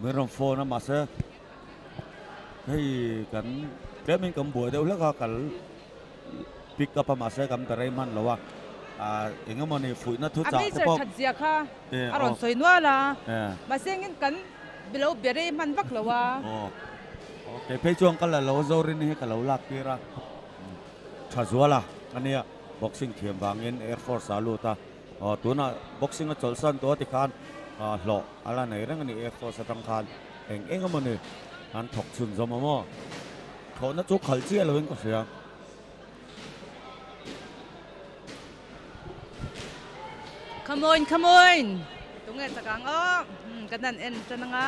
Min rawn phone a mahse hei kan tlemin kan buai deuh hlek a kal pick up a mahse kan be rei hman lo a ah eng emawni fuihna thu chah te pawh A major that zia kha a rawn sawi nual a mahse engin kan be lo be rei hman vak lo a. Aw kei phei chuan ka la lo Zorini hi ka lo lak tir a tha zual a ania boxing thiam vangin Air Force ah a lut a. Aw tunah boxing a chawlhsan tawh a tikhan hlawh a la nei reng a ni Air Force atang khan eng eng emaw ni an thawk chhun zawm a maw? Thlawhna chu khalh chiah lovin ka hria. Come on, come on! Tunge chak ang aw? Kan han en tan anga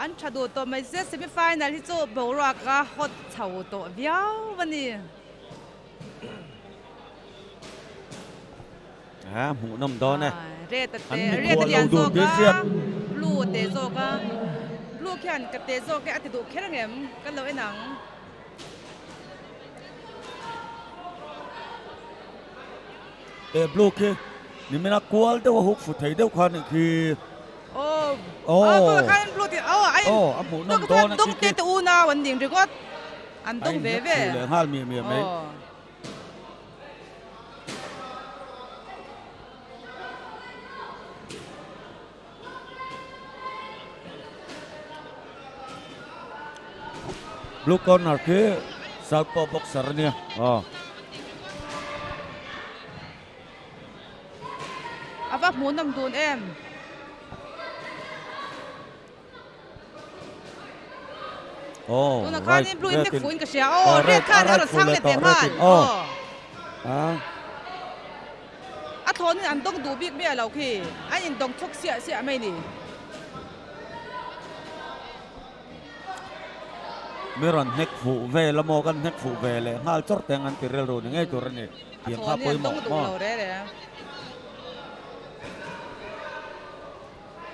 an tha duh tawh mai sia semi final hi chu boruak a hot chho tawh viau a ni. A hmuh nawm dawn e. Red a te red a lian zawk a blue a te zawk a blue khian ka te zawk e a ti duh kher ang em kan lo en ang. E blue khi nimina kual deuh a huk fu thei deuh kha nih khi. Aw aw tunah khan blue ti aw a aw a hmuh nawm dawn a dawng te te unau an ding ringawt. An dawng ve ve. A inhnek fuh leh nghal miah miah mai. Blue corner khi southpaw boxer a nia. Aw. A va hmuhnawm dun em. Oh, Tuna right, khanin blue in red nek in. fuh in ka hria. Oh, Oh, red red, khan a a right rawn fuh chhang leh let ve tawh, red nghal. in. Oh. Oh. Ah. A thlawnin an dawng duh bik miah lo khi. An in dawng chhawk siah siah mai ni. Mi rawn hnek fuh vel a maw kan hnek fuh ve leh nghal chawr teng an ti rilru ni ngei tur a ni. A Tiang kha thlawnin an pawimawh dawng duh maw? lo re re.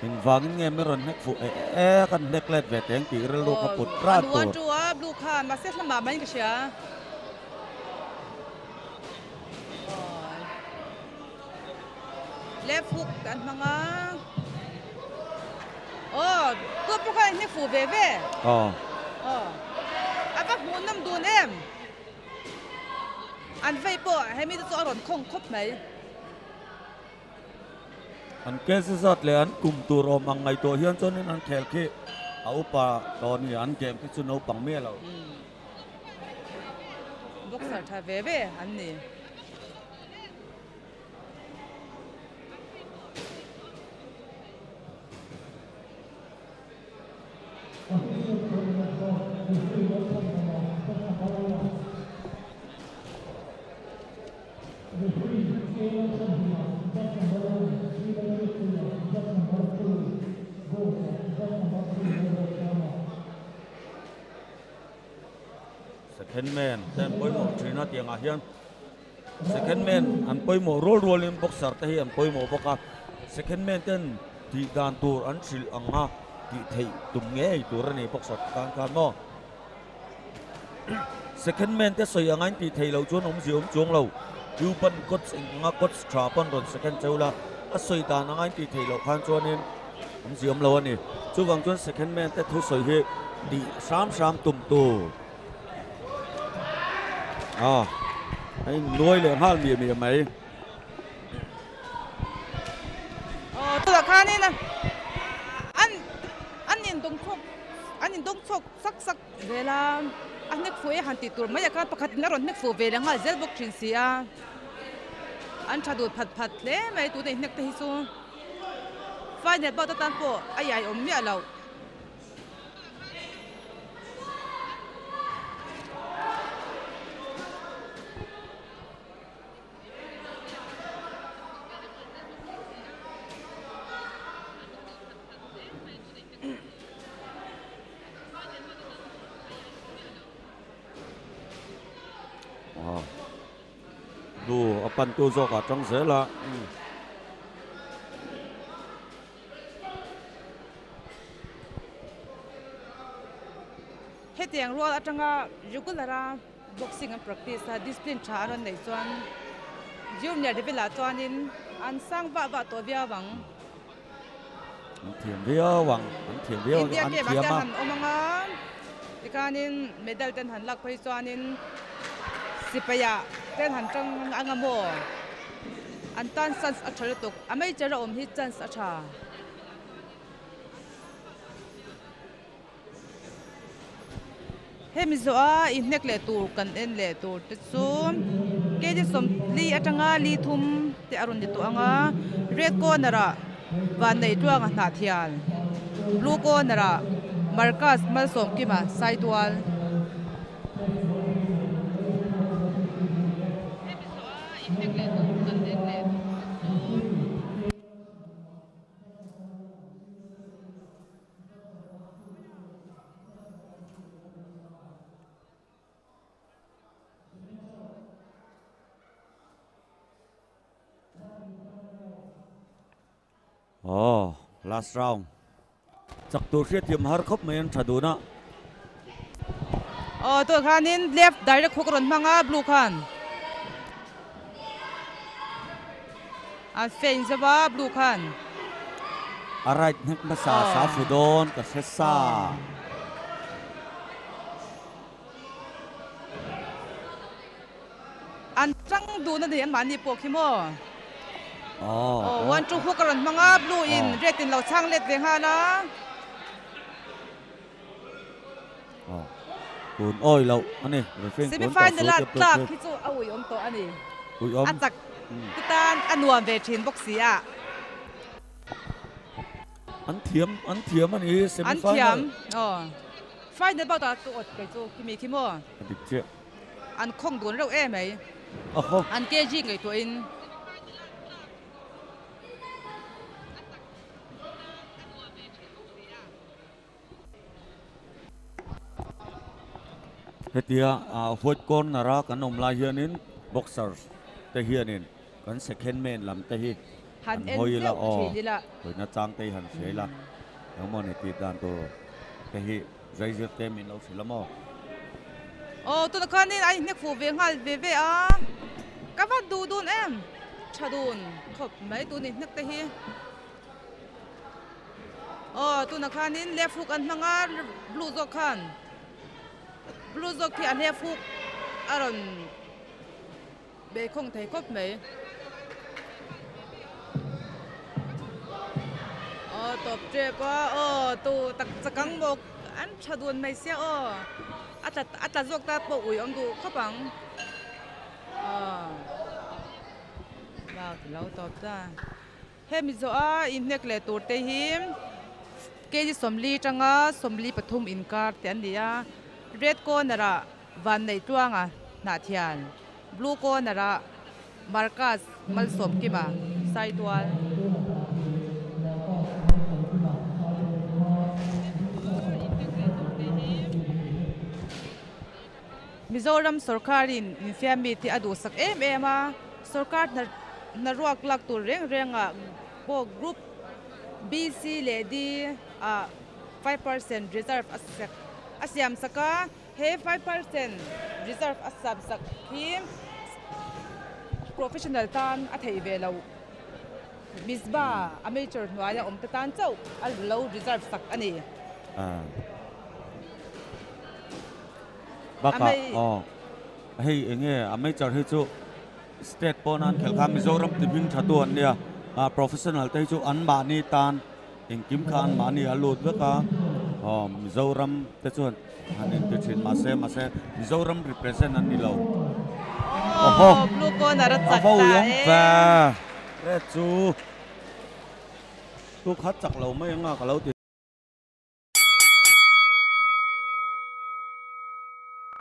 Engvangin nge mi rawn hnek fuh e e kan hnek let ve teng tih rilru kha put rat tur. An 1 2 a blue khan mahse hlamah mai in ka hria. Left hook an hmang a. Aw tu pawh khan hnek fuh ve ve. Aw. Aw. A va hmuh nawm dun em. An vei pawh hemi te chu a rawn khawng khawp mai. An case zat leh an kum tur awm ang ngaihtuah hian chuanin an khel khi a upa tawh a ni, an game khi chu naupang miah lo. Boxer tha ve ve an ni. Second man te an pawimawh thin a tiangah hian second man an pawimawh rual rualin boxer te hi an pawimawh bawk a second man ten tih dan tur an hrilh ang a tih theih tum ngei tur a ni boxer te tan khan maw. Second man te sawi anga in tih theih loh chuan awmzia awm chuang lo. Cuban coach eng anga coach tha pawn rawn second cheu la, a sawi dan anga in tih theih loh khan chuanin awmzia awm lo a ni. Chuvang chuan second man te thusawi hi tih hram hram tum tur a a innuai leh nghal miah miah mai. Aw tunah khanin an an indawngchhawk an indawngchhawk sak sak zel a, a hnek fuh e han tih tur mai a khan pakhat in a rawn hnek fuh ve leh nghal zel bawk thin si a, an tha duh phat phat hle mai tuna inhnek te hi chu final bout atan pawh a iai awm miah loh. Nu a pantu zawkah tang zel a. Hetiang rual atanga regular a boxing an practice a, discipline tha a rawn neih chuan junior level ah chuanin an sang vah vah tawh viau ang. An thiam viau ang, an thiam viau ang, India an game ah thiam te a. han awm ang a, tikhanin medal ten han lak phei chuanin sipai ah ten han tang ang a maw? An tan chance a tha lutuk, a major a awm hi chance a tha. Hemi zawha inhnek leh tur kan en leh tur te chu kg sawmli atanga li thum te a rawn ni tawh ang a, red corner ah Vanneih Tluanga Hnahthial, blue corner ah Marcus Malsawmkima Saitual. Hemi zawha inhnek leh tur kan en leh tur te chu. Aw last round chak tur hriat thiam har khawp mai an tha dun a. Aw tawh khanin left direct hook a rawn hmang a blue khan an fein zauh a blue khan. A right hnek hmasa sa fu dawn ka hre sa. An tang dun a ni anmahni pawh khi maw. Aw one two hook a rawn hmang a blue in red in lo chhang let ve nghal a. Tun awi loh a ni. Semi final a tlak hi chu a ui awm tawh a ni. A chak te tan a nuam ve thin bawk si a. An thiam an thiam a ni semi final. An thiam aw final bak ah chu awt kei chu khi mi khi maw. A dik chiah. An khawng dun reuh em mai. An kg ngaihtuah in. Hetia white corner a kan awm lai hianin boxers te hianin kan second man lam te hi han hawi ila aw hawina chang te hi han hria ila engemaw ni tih dan tur te hi zaizir te min lo hrilh a maw? Aw tunah khanin a inhnek fuh ve nghal ve ve a, ka va duh dun em tha dun khawp mai tun inhnek te hi. Aw tunah khanin left hook an hmang a blue zawk khan blue zawk khi a left hook a rawn beikhawng thei khawp mai. Aw tawp tep a aw tu tak chakang bawk an tha dun mai sia aw a tla a tla zawk ta pawh ui awm duh khawp ang aw lo tawp ta. Hemi zawha inhnek leh tur te hi kg 40 atanga 43 inkar te an ni a, red corner ah Vanneih Tluanga Hnahthial, blue corner ah Marcus Malsawmkima Saitual. Mizoram sorkarin infiammi te a duhsak em em a, sorkar hna ruak lak tur reng rengah pawh Group B, C leh D ah 5% reserve a sak a siam sak a, he 5% reserve a siam sak hi professional tan a theih ve loh. Mizba amateur hnuaia awm te tan chauh a lo reserve sak a ni. Bakah aw hei enge amateur hi chu state pawn an khelh kha Mizoram ti hming tha tu an nia ah professional te hi chu an mahni tan engkim kha an mahni a lut vek a aw Mizoram te chuan han inti thin mahse mahse Mizoram represent an ni lo. Awhaw Blue corner a chak a va ta ui awm e. ve red chu tu khat chak lo mai anga ka lo ti.